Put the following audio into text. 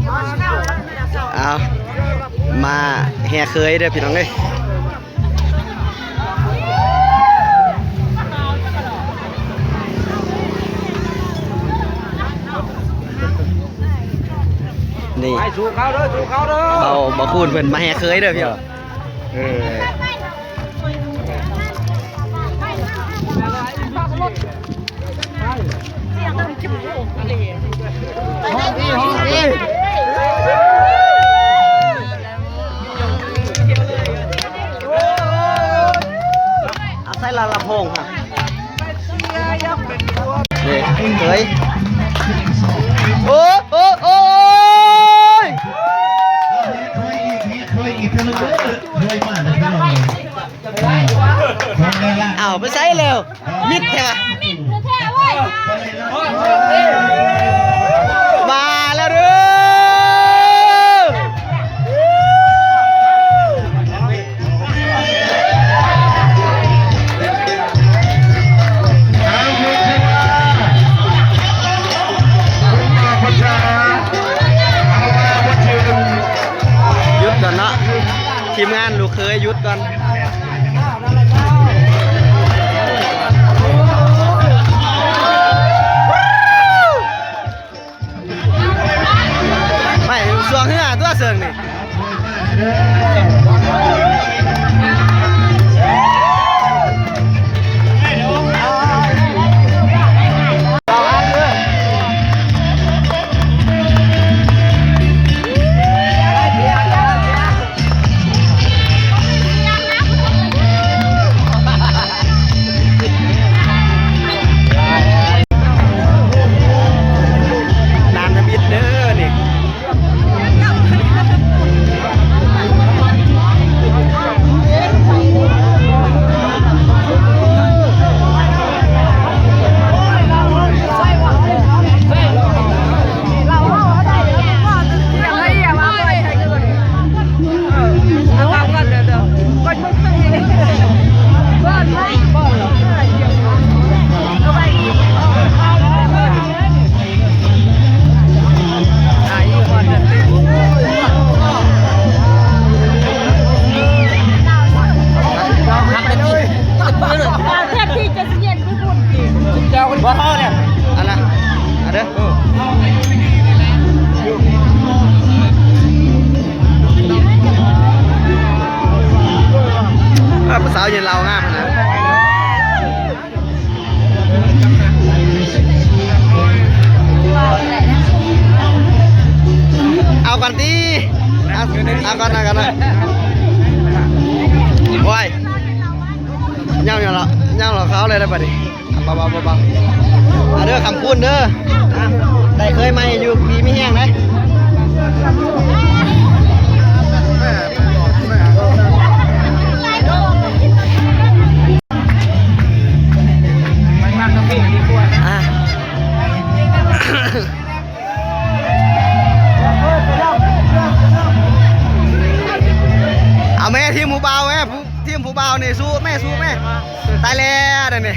ເອົາ ມາແຫ່ເຂີຍເດີພີ່ນ້ອງເອີຍ. ນີ້ ໄປສູ່ເຂົາເດີ ສູ່ເຂົາເດີ ເຂົາບໍ່ຄູນເພິ່ນມາແຫ່ເຂີຍເດີພີ່ນ້ອງ. ເອີ ອາໄສລະລຳໂພງ ນີ້ເຄີຍ ໂອ້ ໂອ້ ໂອ້ຍ ອ້າວ ໄປໃສແລ້ວ ມິດແທ້ ມິດແທ້ເວີຍ ມາແລ້ວເດີ. ຢຸດກ່ອນເນາະ ທີມງານລູກເຂີຍຢຸດກ່ອນ. ໄປຊ່ວງເຮືອຕົວເຊິ່ງນີ້ ນານທຳອິດເດີນີ້ ອັນນະ ອັນເດີ ເອີ ຜູ້ສາວຢືນເລົ່າງາມຫັ້ນນະ. ເອົາກັນຕິ ເອົາ ເອົາກັນ ເອົາກັນ ໂອ້ຍ ຍັງ ຍັງລະ ຍັງລະ ເຂົ້າເລີຍໄດ໋ບັດນີ້ ເບົາໆ ເບົາໆ ມາເດີ ຄຳຄູນເດີ ໄດ້ເຂີຍໃໝ່ຢູ່ ດີມີແຮງເດີ. ເອົາແມ່ ທີມຜູ້ບ່າວແມ່ ທີມຜູ້ບ່າວນີ້ ສູ້ແມ່ ສູ້ແມ່ ຕາຍແລ້ວນັ້ນນີ້.